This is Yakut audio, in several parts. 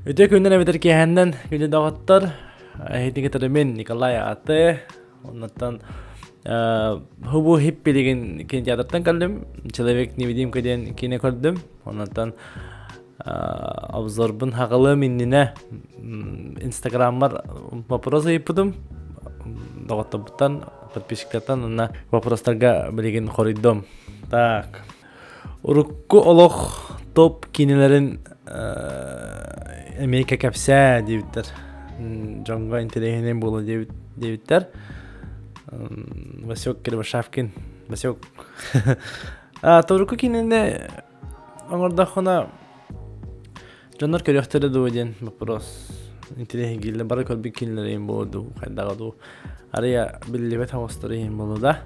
Үтүө күннэн эбэтэр киэһэннэн күндү доҕоттор. Эһитин кытары мин Николай Аты. Оннуттан хубу хиппи деген кинотеатртан кэллим. Человек невидимка диэн киинэ көрдүм. Оннуттан обзорбун хаҕылым иннинэ инстаграммар вопрос ыйыппытым. Доҕотторбуттан, подписчиктартан уонна вопростарга билигин хоруйдум. Так. Урукку олох топ киинэлэрин эмиэ кэпсээ диэбиттэр. Дьоҥҥо интэриэһинэй буолуо диэбиттэр. Васек Кривошапкин. Васек. Урукку киинэни оҥордоххуна Дьоннор көрүөхтэрэ дуо диэн боппуруос интэриэһиргииллэр. Бары көрбүт кинилэр иһин буолуо дуу, хайдаҕа дуу. Арыйа биллибэт оҕустар иһин буолуо да.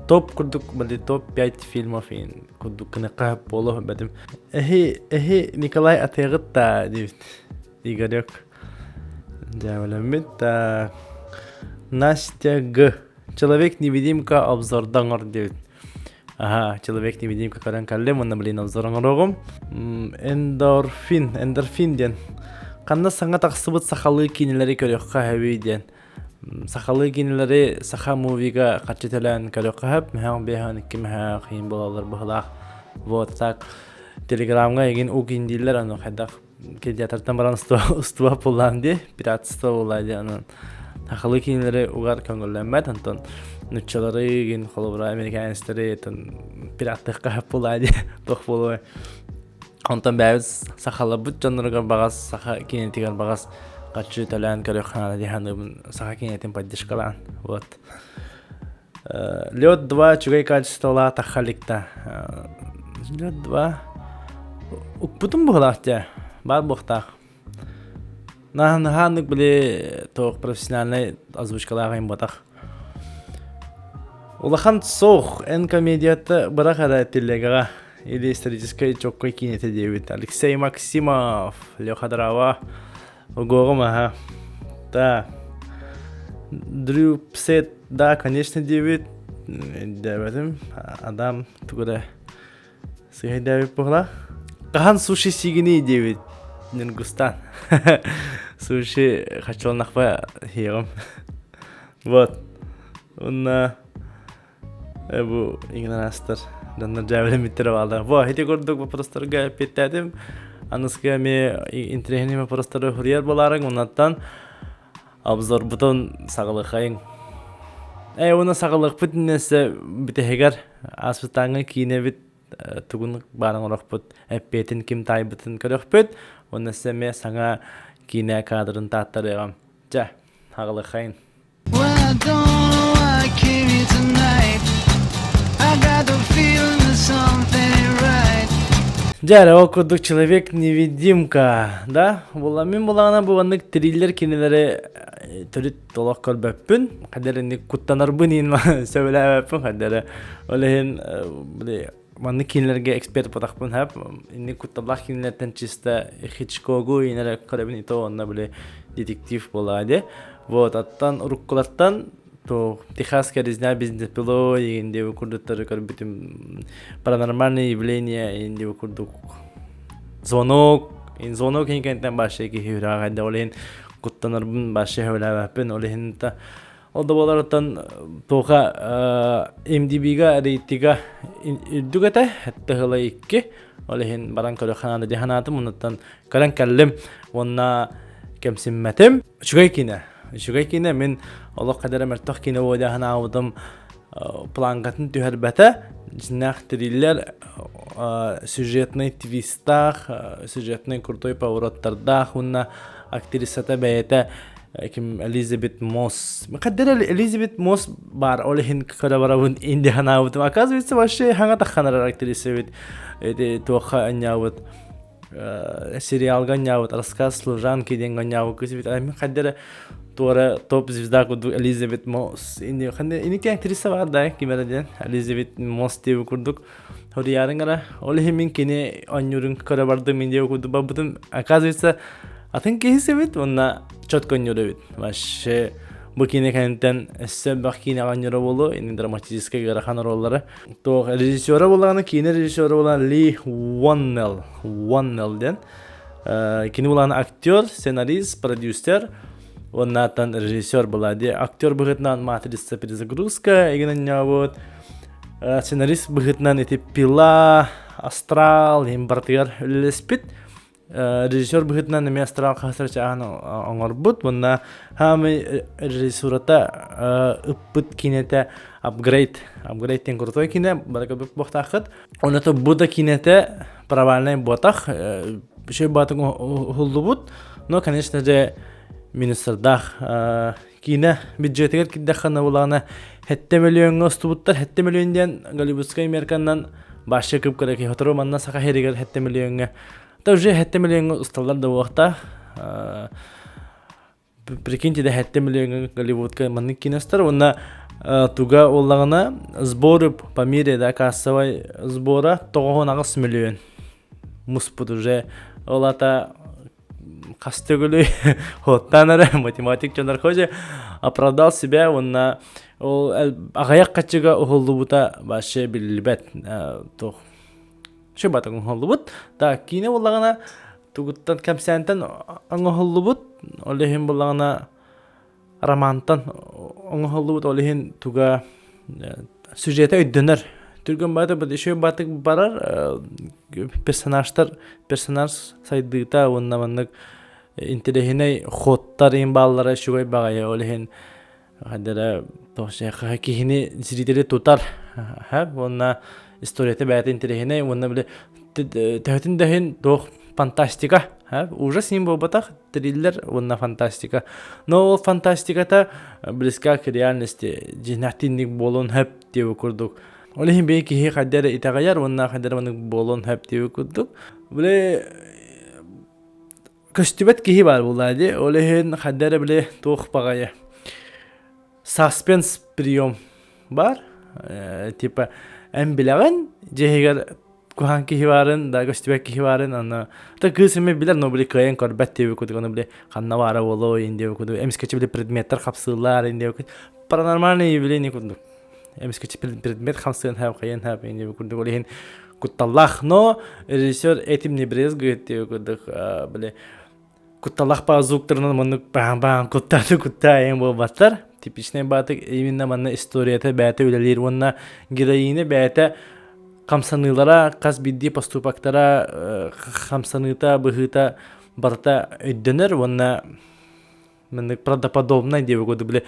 Топ курдук, били топ-5 фильмов иһин курдук кыныхха буолуо бэтим. Эһи, эһи Николай атыаҕыт да диэбит. Игорек. Дьээбэлэммит да. Настя Г. Человек-невидимка обзорда оҥор диэбит. Аха, Человек-невидимка көрөн кэллим уонна блин обзор оҥоруоҕум. Эндорфин, эндорфин диэн. Ханна саҥа тахсыбыт сахалыы киинэлэри көрүөххэ сөбүй диэн. Сахалыы киинэлэри саха мувига харчы төлөөн көрүөххэ сөп. Мөһөөх биэһэн икки мөһөөх иһин буолаллар быһылаах. Вот так. Телеграмҥа игин ук дииллэр ону хайдах Кинотеатртан баран устуба пуллаан дии, пиратство буолла дии, онон сахалыы киинэлэри угар көҥүллэммэт, онтон нуччалары игин холобура американецтары оттон пираттыахха сөп буолаа дии, туох буолуой. Онтон бэйэбит сахаларбыт дьонноругар баҕас саха киинэтигэр баҕас харчы төлөөн көрүөх наада дии саныыбын саха киинэтин поддержкалаан вот. Лед 2 үчүгэй качестволаах тахха иликта. Лед 2 укпутум быһылаах дьэ. Баар буохтаах. Наһааннык били туох профессиональнай озвучкалаах айым ботах. Улахан суох эн комедията бырах эрэ телегаҕа или историческай чоккой киинэтэ диэбит Алексей Максимов, Леха Драва Угуоҕум аһа. Да. Дрю Псет, да, конечно диэбит. Өйдөөбөтүм. Адам тугу эрэ сыыһа өйдөөбүт буолла. Хаһан суши сиигиний диэбит Нюргустан. Суши хачыланахпа сиэҕим. Вот. Уонна бу игнорастар дьоннор дьээбэлэммиттэрэ бааллар. Бу ити курдук вопростарга эппиэттээтим. Аныска эмиэ интэриэһинэй вопростары суруйар буолаарыҥ. Оннуттан обзорбутун саҕалыахайыҥ. Ээ уонна саҕалыахпыт иннинэ бүтэһигэр ааспытааҥҥы киинэбит тугун баарын оҥорохпут, эппиэтин ким таайбытын көрөхпүт. Уонна өссө эмиэ саҥа киинэ кадрын тааттарыаҕым. Чэ, аҕалыахайын. Дьэ эрэ ол курдук человек-невидимка, да? Була мин булаҕына бу маннык триллер кинилэри төрүт олох көрбөппүн. Хайдах инник куттанарбын иһин сөбүлээбэппин хайдах эрэ. Ол иһин били маннык кинилэргэ эксперт буолтахпын сөп. Инник кутталлаах кинилэртэн чисто Хичкогу инэрэ көрөбүн и то онно били детектив буолаа дии. Вот аттан уруккулартан то Техасская резня бензопилой игин диэби курдуктары көрбүтүм паранормальные явления игин диэби курдук звонок звонок иһин кэнниттэн вообще киһи үрэҕэ хайда ол иһин куттанарбын вообще сөбүлээбэппин ол иһин та Ол да буоларыттан туоха IMDb-га рейтига үрдүк этэ, тыһыла икки. Ол иһин баран көрө ханааны дии санаатым, оннуттан көрөн кэллим уонна кэмсиммэтим. Үчүгэй киинэ. Үчүгэй киинэ. Мин олох хадара мөлтөх киинэ буолуо дии санаабытым планкатын түһэрбэтэ. Дьиннээх триллер сюжетный твистаах, сюжетный крутой повороттардаах уонна актрисата бэйэтэ ким Элизабет Мосс. Хаддер Элизабет Мосс бар, ол иһин көрө барабын инди ханаабытым. Оказывается, вообще хаҥа тахханарар актриса эбит. Эти туохха анньаабыт сериалга анньаабыт рассказ служанки диэн анньаабыт кыз эбит. Мен хаддер туора топ звезда курдук Элизабет Мосс. Инди иники актриса бар да ким эрэ диэн Элизабет Мосс диэби курдук. Хоруйаарыҥ эрэ. Ол иһин мин кини оонньуурун көрө бардым мин диэби курдук барбытым. Оказывается, атын киһи эбит уонна четко оонньуур эбит. Вообще бу киинэ кэнниттэн өссө элбэх киинэ оонньуура буолуо, ини драматическай ыарахан оруоллары. Туох режиссера буоллаҕына, киинэ режиссера буолан Ли Уоннелл, Уоннелл диэн. Кини булаан актер, сценарист, продюсер, уоннааттан режиссер была. Де актер быһыытынан «Матрица перезагрузка» игин онньообут. Сценарист быһыытынан ити «Пила», «Астрал» иһин барытыгар үлэлэспит. Режиссер быһыытынан эмиэ «Астрал» хаһыстар чааһын оҥорбут. Уонна хаамый режиссурата ыппыт киинэтэ «Апгрейд». «Апгрейд» диэн крутой киинэ, барыга буохтааххыт. Оното бу да киинэтэ провальнай буотах, үчүгэй баатыҥ уһуллубут, но, конечно же, министрдаах киинэ бюджетигэр кирдэххэ булаана 7 миллиоҥҥа устубуттар. 7 миллион диэн голливудскай мерканнан башы кып-кыра киһи сотору манна Саха сиригэр 7 миллиоҥҥа. Та уже 7 миллиоҥҥа усталлар да буолуохтаах. Прикиньте да 7 миллиоҥҥа Голливудка маннык киинэ устар уонна туга буоллаҕына сборы по мере да кассовай сбора 98 миллион муспут уже ол ата хас төгүлүй хуоттаан эрэ математик дьоннор хоже оправдал себя уонна ол аҕыйах хаччыга уһуллубута вообще биллибэт туох шыбатык уһуллубут так киинэ буоллаҕына тугуттан кэпсээнтэн оҥоһуллубут ол иһин буоллаҕына романтан оҥоһуллубут ол иһин туга сюжета өйдөнөр түргэн баатык еще баатык барар персонажтар персонаж сайдыыта уонна маннык интэриэһинэй ходтар иһин бааллара үчүгэй баҕайы ол иһин хайдара киһини зрители тутар уонна историята бэйэтэ интэриэһинэй уонна били төһөтүн да иһин туох фантастика ужас иһин буолбатах триллер уонна фантастика но ол фантастиката близка к реальности дьиҥнээхтиинник буолуон сөп диэбит курдук ол иһин бэйэ киһи хайда эрэ итэҕэйэр уонна хайда эрэ маннык буолуон сөп диэбит курдук били көстүбэт киһи баар буоллаа дии. Ол иһин хайда эрэ били туох баҕайы саспенс прием бар. Типа эн билэҕин дьиэһигэр куһаҕан киһи баарын, да көстүбэт киһи баарын, аны та кыыс эмиэ билэр, но били кыайан көрбөт диэбит курдук, аны били ханна баара буолуой диэбит курдук, эмискэччи били предметтэр хапсыыллар диэбит курдук, паранормальное явление курдук. Эмискэччи предмет хамсыан хаап, хайыан хаап диэбит курдук, ол иһин кутталлаах, но режиссер этим не брезгует диэбит курдук, били кутталлаах баа звуктарынан маннык баан-баан куттааты куттаа буолбаттар. Типичный баатык именно манна историята бэйэтэ үлэлиир уонна героиня бэйэтэ хамсаныылара, хас биирдии поступоктара, хамсаныыта, быһыыта барыта өйдөнөр уонна маннык правдоподобнай диэбит курдук били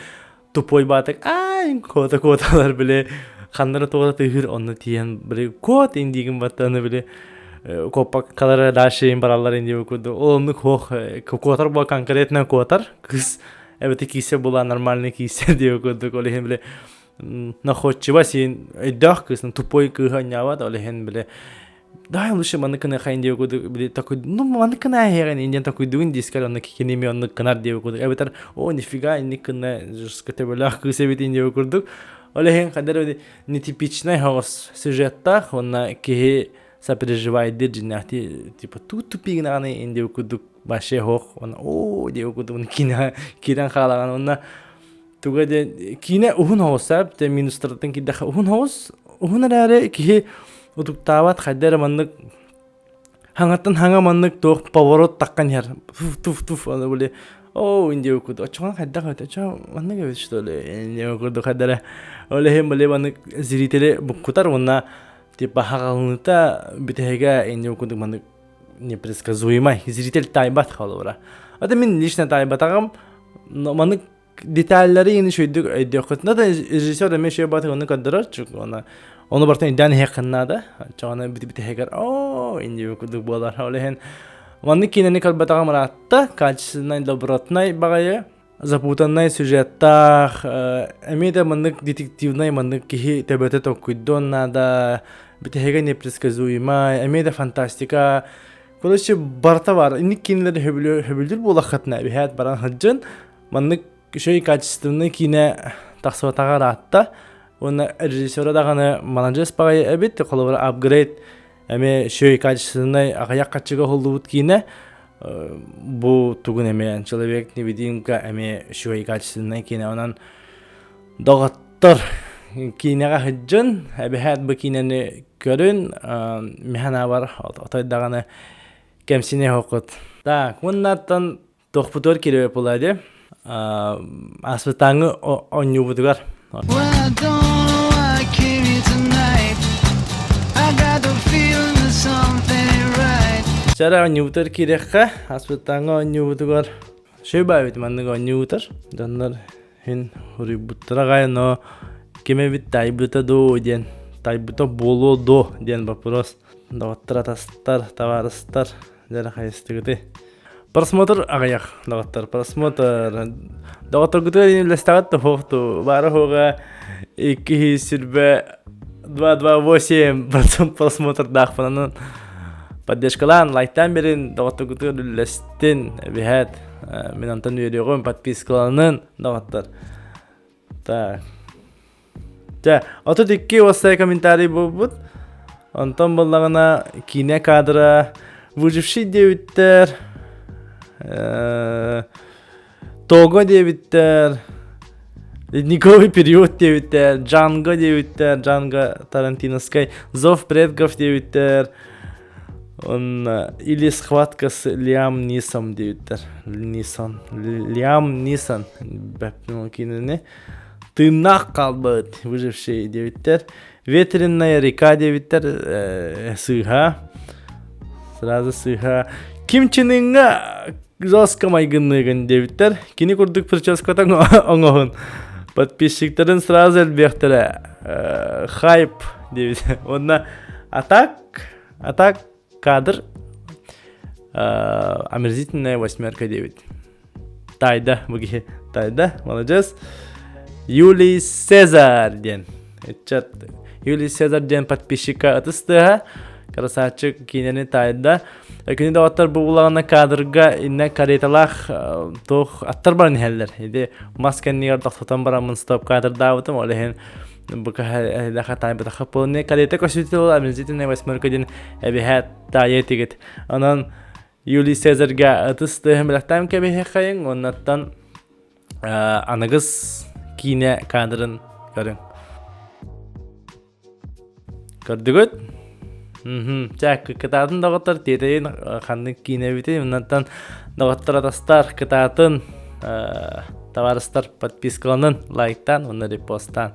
тупой баатык аай куота куоталар били ханнара туота тыһыыр онно тиийэн били куот индиигин баттаны били куоппаккалара дальше им бараллар индиэбит курдук ол оннук хуох куотар була конкретно куотар кыыс эбэтэ киисэ була нормальный киисэ диэбит курдук ол иһин били находчиво син өйдөөх кыыс тупой кыыһа анньаабат ол иһин били давай лучше маннык гыныахайын диэбит курдук били такой ну маннык гына иһэҕин индиан такуйдугун дискэр онно кини эмиэ оннук гынар диэбит курдук эбэтэр о нифига инник гына төбөлөөх кыыс эбит диэбит курдук ол иһин хайдах нетипичнай соҕус сюжеттаах уонна киһи сопереживайдыыр дьиннээхтии типа тут тупигин ин диэбит курдук вообще хоох уонна оо диэбит курдук киинэ киирэн хаалаҕын уонна туга диэн киинэ уһун соҕус саап минустартан киирдэххэ уһун соҕус уһун эрээри киһи утуктаабат хайда эрэ маннык хаҥаттан хаҥа маннык туох поворот таххан иһэр туф туф туф аны били оо индия курдук оччоҕуна хайдах эбит оччо маннык эбит что ли индия курдук хайда эрэ ол иһин били маннык зрители буккутар уонна типа хаҕалыныта бүтэһигэ индия курдук маннык непредсказуемай зритель таайбат холобура это мин лично таайбатаҕым но маннык деталлары иһин үчүгэйдик өйдүөххүт. Да режиссер эмиэ үчүгэй баатык ону көрдөрөр. Оны ону барытын өйдөөн иһиэххин наада. Оччоҕуна бүтэһигэр оо индиви курдук буолар. Ол иһин маннык киинэни көрбөтөҕүм ыраатта. Качественнай, добротнай баҕайы запутаннай сюжеттаах, эмиэ да маннык детективнай маннык киһи төбөтө толкуйдуон наада. Бүтэһигэ непредсказуемай, эмиэ да фантастика. Короче, барыта бар. Инник киинэлэри хөбүлүүр буолаххытына, эбиһээт баран сылдьын. Маннык үчүгэй качественный киинэ тахсыбатаҕа ыраатта. Уонна режиссера даҕаны маладьыас баҕайы эбит. Холобура, апгрейд эмиэ үчүгэй качественный аҕыйах хаччыга уһуллубут киинэ. Бу тугун эмиэ Человек невидимка эмиэ үчүгэй качественный киинэ. Онон доҕоттор киинэҕэ сылдьын, эбэһээт бу киинэни көрүн, миһанаабар отой даҕаны. Кэмсине хокут. Так, уоннаттан тохпутугар кириэп була ди. Аспытааҥы оонньуубутугар. Well, I don't know why I came here tonight. I got the feeling that something ain't right. Чара оонньуубутугар киириэххэ, аспытааҥы оонньуубутугар шөй баабит маннык оонньуубутар. Дьоннор Һин суруйбуттара аҕай, но ким эбит таайбыта дуу диэн, таайбыта буолуо дуо диэн вопрос. Доҕоттор, атастар, табаарыстар, дьэ хайыстыгытый? Просмотр аҕыйах, доҕоттор, просмотр. Доҕотторгутугар үллэстэҕит да суох дуу? Баара суоҕа 2 сүрбэ 2,28% просмотрдаахпын, онон поддержкалаан, лайктаан берин, доҕотторгутугар үллэстин, эбиһээт. Мин онтон үөрүөҕүм, подпискаланын, доҕоттор. Так. Дьэ, 32 уоссай комментарий буолбут. Онтон буоллаҕына киинэ кадра «Выживший» диэбиттэр, Того диэбиттэр, Ледниковый период диэбиттэр, Джанго диэбиттэр, Джанго Тарантиновскай, Зов предков диэбиттэр, он или схватка с Лиам Нисом диэбиттэр. Нисон. Лиам Нисон. Бэппин киинэни. Тыыннаах хаалбыт выживший диэбиттэр. Ветреная река диэбиттэр сыыһа. Сразу сыыһа. Ким Чен Ыҥҥа жестко майгынныыгын диэбиттэр. Кини курдук прическата оҥоһун. Подписчиктарын сразу элбиэхтэрэ. Хайп диэбит. Уонна атак, атак кадр омерзительная восьмерка диэбит. Тайда, бу киһи тайда, молодец. Юлий Цезарь диэн. Ыччат Юлий Цезарь диэн подписчикка ытыс тыаһа. Красавчик киинэни таайда. Күнү доҕоттор бу улаҕана кадрга иннэ кареталаах туох аттар баран иһэллэр. Ити мас кэннигэр тохтотон бараммын стоп кадрдаабытым. Ол иһин бу каха таайбатахха полный карета көсүтүл омерзительная восьмерка диэн эбиһээт таайа этигит. Онон Юлий Цезарьга ытыс тыаһын бэлэхтээн кэбиһиэххэйиҥ уоннаттан аныгыс киинэ кадрын көрүҥ. Көрдүгүт? Чэ, кытаатын доҕоттор тиэтэйин ханнык киинэ эбитий? Оннуттан доҕоттор атастар кытаатын табаарыстар подпискаланын, лайктаан уонна репосттаан.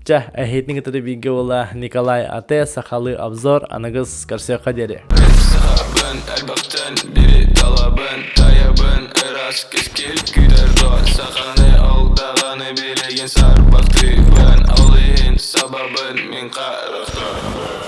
Чэ, эһиэтин кытары бииргэ буола Николай Ате, сахалыы обзор, аныгыс көрсүөххэ диэри. Сахабын элбэхтэн бири талабын Тайабын ыраас кэскил күүтэр дуо Саханы ол даҕаны билигин сарбахтыыбын Ол иһин сабабын мин харахтар.